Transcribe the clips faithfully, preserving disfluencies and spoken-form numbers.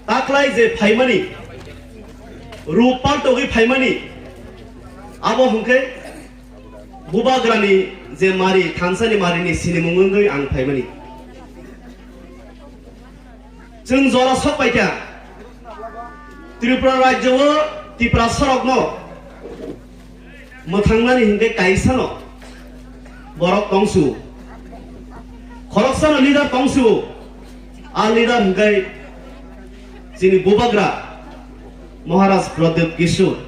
Taklai je phaimani, rupal togwi phaimani, abo hwnkhe Bubagrani je mari, thansani marini sinimung wngwi ang phaimani. Chwng jora sok paikha, Tripura rajyo o Tiprasarokno mwthangnani hinkhe kaisano borok tongsu. Khoroksano leader tongsu. A leader hinkhe chini Bubagra Maharaj Pradyot Kishore.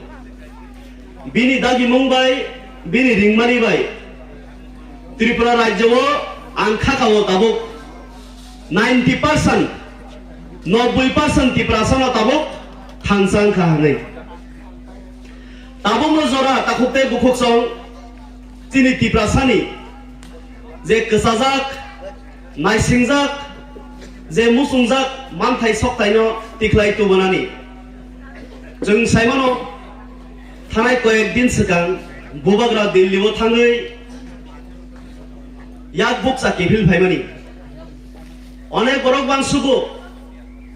Bini dagimung bai, bini ringmani bai Tripura rajyo o ang khakao tabuk ninety percent, nobboi percent Tiprasano tabuk thansa wngkha hwnwi. Tabukno jora takhuk tei bukhuk song chini Tiprasani je kwchajak, naisingjak, je muchungjak manthai soktaino tikhlai tubunani. Chwng saimano, thanai koyek din swkang Bubagra Delhi o thangwi yak bukcha kiphil phaimani. Onek borok bang sugo,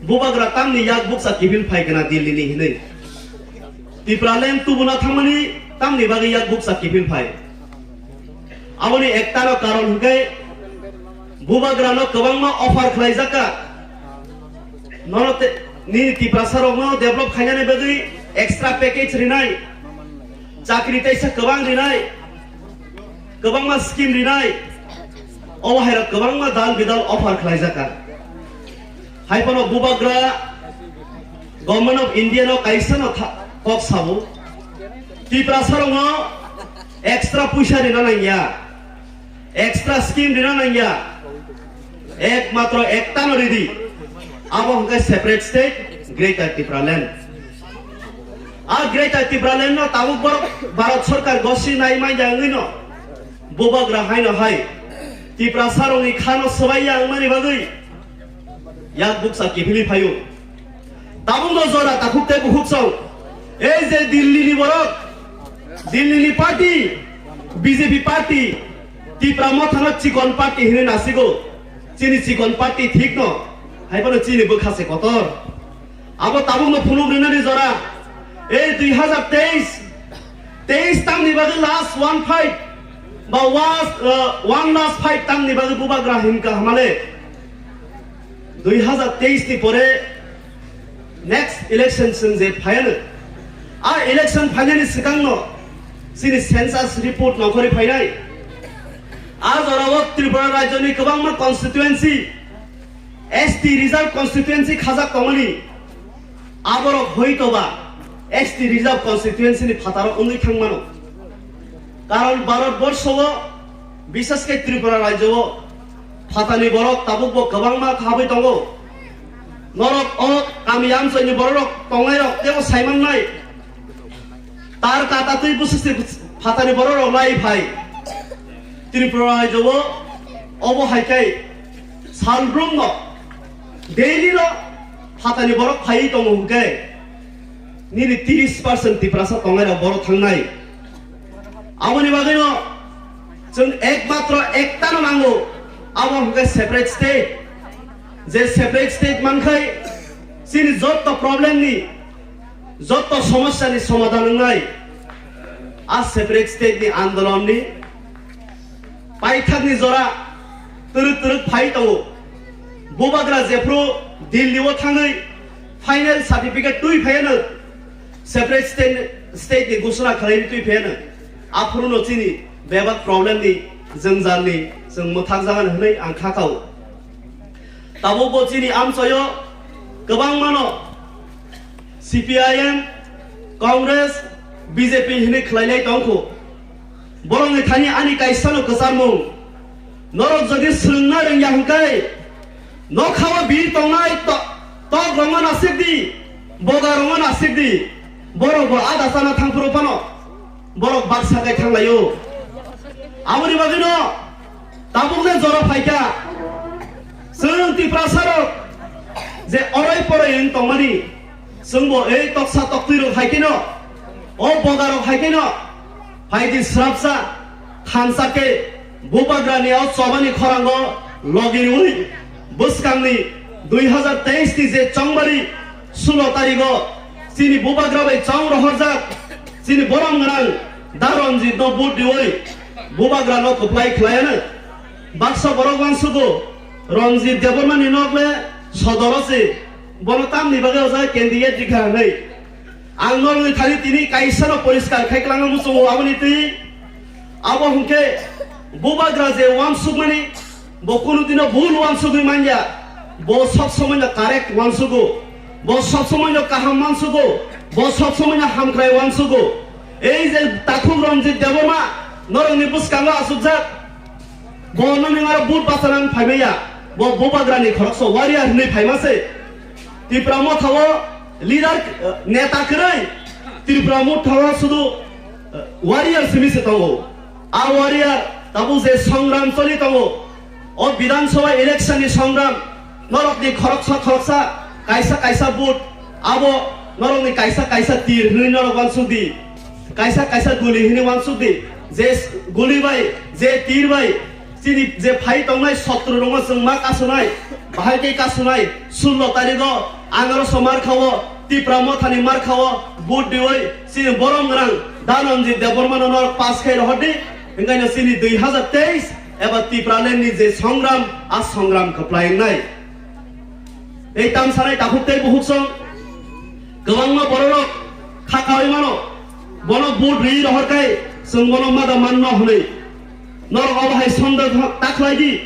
Bubagra tamni yak bukcha kiphil phai gana Delhi ni hinwi. Tipraland tubuna thangmani tamni bagwi yak bukcha kiphil phai. Aboni ektano karon hwnkhe Bubagrano kwbangma offer khlaijak kha. Nono te, nini Tiprasarokno develop khainani bagwi extra package rinai, chakri teisa kwbang rinai, kwbangma scheme rinai, obo hairok kwbangma dal bidal offer khlaijak kha. Hai phano Bubagra Government of India no kaisa no tha-, kok sabo, Tiprasarokno extra puisa rina nangya, extra scheme rina nangya, ekmatro ektano ridi, abo hwnkhe separate state, Greater Tipraland. A Greater Tipraland no tabuk borok Bharat Sarkar gosi nai manya wngwi no Bubagra haino hai Tiprasarokni khano swbaiya wngmani bagwi yak bukcha kiphilwi phaio. Tabukno jora takhuk tei bukhuk song. Ei je Delhi ni borok, Delhi ni party, B J P party, Tipra Mothano chikon party hinwi nasigo. Chini chikon party thik no, hai phano chini bwkha se kotor. Abo tabukno phunuk rinani jora. Ei dui hazar teis, teis tamni bagwi last one fight, ba was, uh, one last fight tamni bagwi Bubagra hinkha hamale. Dui hazar teis ni pore next election chwng je phaiano, a election phainani swkangno chini census report nongkhorwi phainai. A jorao Tripura rajyoni kwbangma constituency, S T reserve constituency khajak tongmani, aborok hoitoba S T reserve constituency ni phataro wngwi thangmano. Karon Bharat borsho o, bishesh khe Tripura rajyo o, phatani borok tabukbo kwbangma khabwi tongo. Norok o kami amchoini bororok tongnairok teibo saimannai. Tar kata twi bwswk se phatani bororok lai phai. Tripura rajyo o obo hai khe salbrumno daily no phatani borok phaiwi tongo hwnkhe nini tris percent Tiprasa tongnairok borok thangnai. Aboni bagwino chwng ekmatro ektano nango, abo hwnkhe separate state. Je separate state mankhai chini jotto problem ni, jotto somosyani somadhan wngnai, a separate state ni andolon ni paithakni jora twrwk twrwk phai tongo. Bubagra jephru Delhi o thangwi final certificate twi phaiano, separate state, state ni gusuna khlaiwi twi phaiano, aphuru no chini bebak problem ni jwngjal ni chwng mwthak jagan hwnwi ang kha kao. Tabukbo chini amchoyo kwbangmano C P I M, Congress, B J P hinwi khlailai tongkhu. Borokni thani ani kaisano kwcharmung. Norok jodi swrwngna rwngya hwnkhe, nokhao bir tongnai to-, tok rwngma nasik di, boga rwngma nasik di. Borokbo ada chana thangphuru phano borok baksa kai thanglaio. Aboni bagwino tabukle jora phaikha. Chwng Tiprasarok je oroi poroi wng tongmani, chwngbo ei toksa toktwirok hai kheno, o bogarok hai kheno, phaidi srapsa, thansa khe Bubagrani o chobani khorango logi rwui bwskangni dui hazar teis ni je chongbari Sulo tarigo chini bubagra bai chong rohorjak chini borom gwnang Da Ranjit no vote diwi bubagra no kwplai khlaiano. Baksa borok uansugo Ranjit Debbarma ni nok le sodoro se, bono tamni bagwi o jaga candidate rikha hinwi. Ang norokni thani tini kaisa no poriskar khai kwlangma muchungo aboni twi. Abo hwnkhe bubagra je uansukmani, bo kunu dino bhul uansugwi manya. Bo sob somoi no correct uansugo, bo sob somoi no kaham uansugo, bo sob somoi no hamkrai uansugo. Ei je takhuk Ranjit Debbarma norokni bwskango achukjak, bo nini aro vote bachanani phaimaya, bo bubagrani khoroksa warrior hinwi phaima se. Tipra Motha o leader, eh, neta kwrwi, Tipra Motha o sudu, eh, warrior simi se tongo. A warrior tabuk je songram choli tongo, o Bidhan Sabha election ni songram, norokni khoroksa khoroksa, kaisa kaisa vote, abo norokni kaisa kaisa tir hinwi norok uansuk di, kaisa kaisa guli hinwi uansuk di, je guli bai, je tir bai, chini je phai tongnai sotro rokno chwng ma kasunai, bahai khe kasunai, sulo tarigo ang aro so mar khao, Tipra Mothani mar khao, vote diwi, chini borom gwnang Da Ranjit Debbarmano norok pass khai rohor di, hinkaino chini dui hazar teis eba Tipraland ni je songram, a songram kwplai wngnai. Ei tamsanai takhuk tei bukhuk song kwbangma bororok kha kaui mano, bono vote ri rohor khai chwng bono mada manno hwnwi. Norok obo hai sonda takhlai di,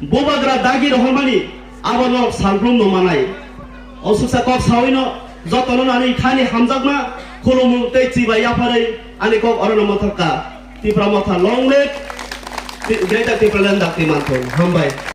bubagra dagi rohormani abo norok salbrum no manai. O suksa kok saui no jotono ani khani hamjakma khulumu tei chibai yapharwi ani kok orono mothokka. Tipra Motha long live, Ti-, Greater Tipraland dakti manthung. Hambai.